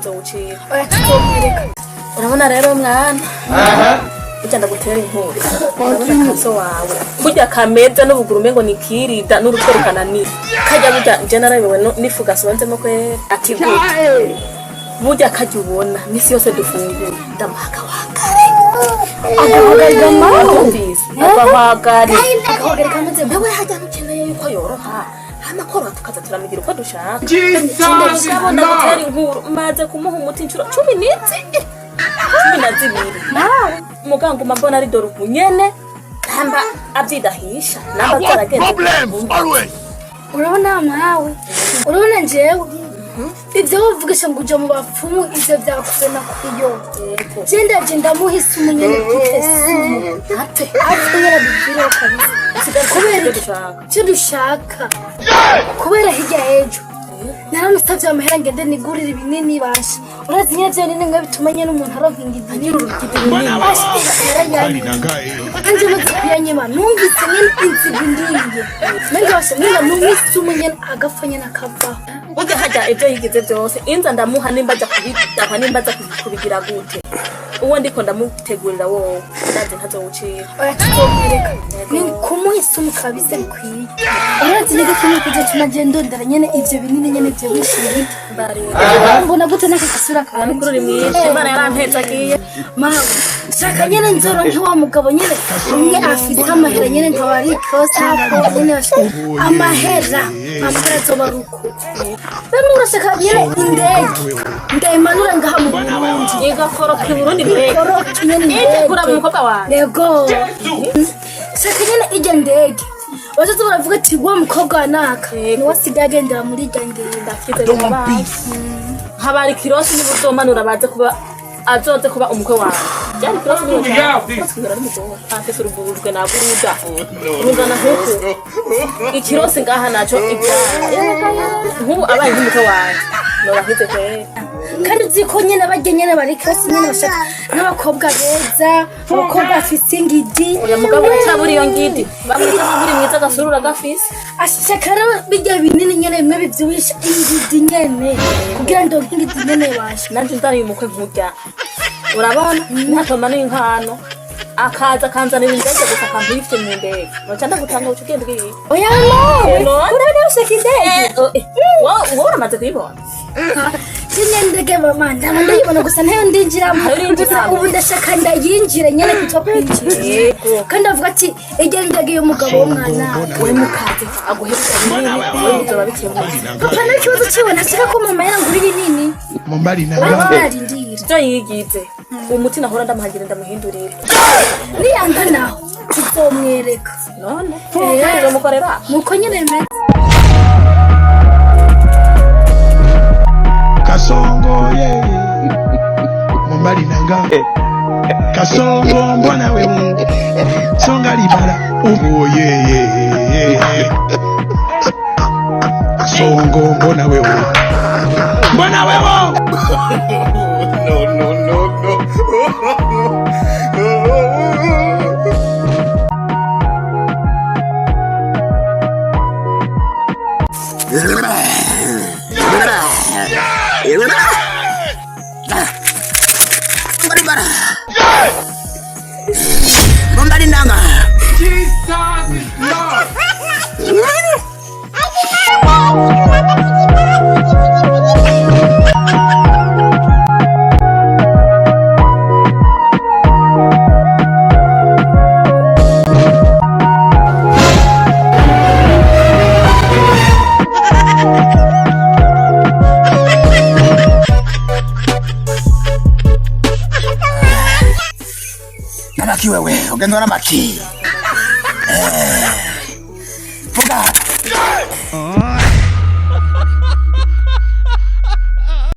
ntazowucika. Oya, tuzomwereka. Urabona rero mwana, burya ndagutera inkuru. Urabona kaso wawe burya kameza n'ubuguru umengo ni kirida n'urutwe rukananira kajya. Burya nje narabiwe n'ifu gasonzemo kwera. Ati gute? Burya kajya ubona misi yose dufungura ndamuha akawagari. Agahagari mawe? Wumvise agahwagari? Agahagari kameze? Nawe hajya ntukeneye yuko yoroha, hama koroha tukaza turamugira uko dushaka. Jesus is Ndabona Lord. gutera inkuru, maze kumuha umuti inshuro 12, 12. Mawe. Muganga mbona ari dore uku nyene, namba abyidahisha namba byaragenze. Problems always. Urabona mawe, urabona njyewe ibyo bavugisha ngo ujya mu bapfumu, ibyo byakubona kuyo. Je ndaje ndamuha isumu nyene, bwite sumu. Ate? Apfe nyene, biviraho kabisa. Kubera ibyo iki? Dushaka. Icyo dushaka, kubera hirya y'ejo naramusavye amahera ngende nigurire ibinini. Basha, urazi nyene vyo binini ngo bituma nyene umuntu aronka ingidi. Nyiri urugidi runini. Basha, yarayanywa. Nanje maze kuyanyima numvise nyene inzigo indiye, menga basha menga numwisumu nyene agapfa nyene akavaho. Burya hajya ibyo yigize byose inza ndamuha, nimba ajya kubidahwa, nimba aza kubigira gute, uwo ndiko ndamutegurira wowe ndazi ntazowucika. Oya, tuzomwereka. Ni kumuha isumu kabisa bikwiye. Urazi nige kimwe kizotuma je ndondera nyene ivyo binini nyene vyibusha ingidi. Mbona gute n'aka gasura kanje? Kuri uri mwiza, Imana yarampezagiye. Mawe, shaka nyene nzoronke wa mugabo nyene umwe afise amahera nyene, nkaba ari kosa nyene. Bashaka amahera, amahera azoba ari uko. Bamwe urashaka nyene indege ndayimanura ngaha mu Burundi. Igakoroka i Burundi mbega? Koroka nyene. Ije kuraba Indege. umukobwa wawe. Yego, shaka nyene ijya ndege bazoza baravuga ati wa mukobwa wa naka niwe asigaye agendera muri irya ndege. Ndafite birabaye habari kirosi niba uzomanura baze kuba azoze kuba umukwe wawe byari kirosi niba ushaka ari umugore afise uruvurujwe na buruda rungana nkuku ikirosi ngaha naco ibyara nk'ubu abaye nk'umukwe wawe nobahize kwera. Kandi uzi ko nyene barya nyene bari kasi nyene bashaka n'abakobwa beza, abakobwa bafise ingidi. Uyu mugabo uracabura iyo ngidi bamwita nk'uri mwiza agasurura gafise. Ashaka rero bijya binini nyene bimwe bivyibusha ingidi nyene kugira ngo ingidi nyene basha. Nanje nzaniye umukwe nkurya, urabona ntatoma n'inkano akaza akanzanira indege gusa akampifye mu ndege, noca ndagutanga uca ugenda ugiye. Oya mawe. None? Urabona ushaka indege. Wowe uramaze kuyibona? Nyene ndege mama ndaba ndayibona gusa ntayo ndinjiramo. Ntayo urinjiramo. Gusa ubu ndashaka ndayinjire nyene kuca kwinjira. Yego. Kandi avuga ati ijya ndege y'umugabo w'umwana. We mukaze aguhereza binini, we bizoba bikemutse. Papa n'ikibazo ciwe ntashaka ko mama yarangura ibinini. Mobali na ariko nga. narindira. Ivyo yigize umuti nahora ndamuhagira ndamuhindurira. Niyanga naho tuzomwereka. None uzomukorera. Nuko nyene bimeze. Kasongo ye. Mobali na nga. Kasongo mbona wewe. Songa libala. Oh ye ye ye. Kasongo mbona wewe. Mbona wewe. No, no, no, no. Mobali nanga. Jesus is Lord. Namaki wewe, ugendwa namaki. Eh. Vuga.